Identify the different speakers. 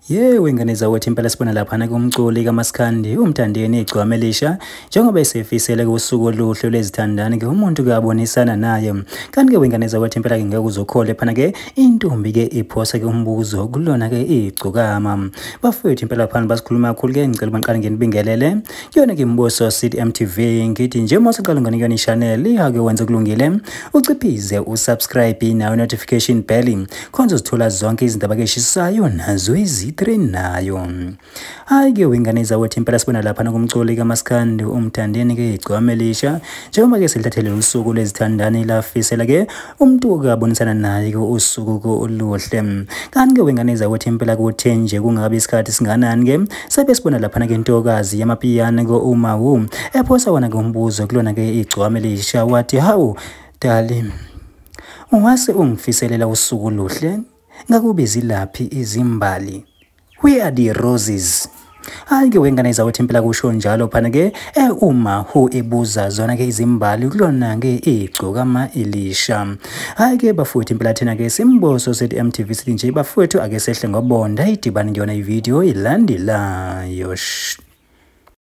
Speaker 1: Yewe ingane zakwethu, impela sibona laphana kumculi kaMaskandi uMthandeni Igcokama Elisha njengoba esefisele usuku oluhle lwezithandani ke umuntu ke abonisana naye. Kanti ke wengane zakwethu, impela ke ngeke uzokhole phana ke intombi ke iphosa ke umbuzo kulona ke igcokama. Bafowethu, impela phana basikhuluma kakhulu ke, ngicela baqale nginibingelele kuyona ke Mbuso City MTV. Ngithi nje uma usaqala ungene kuyona i-channel ihake wenze kulungile, uciphize usubscribe nayo notification bell khona uzothola zonke izindaba ke eshisayo nazo ezitrendayo. Hayi ke wengane zakwethu, impela sibona lapha kumculi kaMaskandi uMthandeni ke Igcokama Elisha njengoba ke selithathele usuku lwezithandani lafisela ke umuntu ke abonisana naye ke usuku oluhle. Kanti ke wengane zakwethu, impela kuthe nje kungabe isikhathi singanani ke sabe sibona laphana ke intokazi yamapiyano ke uMawu ephosa wona ke umbuzo kulona ke Igcokama Elisha, wathi hawu dali, ungase ungifiselela usuku oluhle, ngakube zilaphi izimbali? Where are the roses? Hayi ke wengane zakwethu, impela kusho njalo phana ke uma hu ebuza zona ke izimbali kulona ke Igcokama Elisha. Hayi ke bafowethu, impela thina ke Simboso sethi MTV sithi nje bafowethu ake sehle ngobonda idibane kuyona ivideo ilandelayo.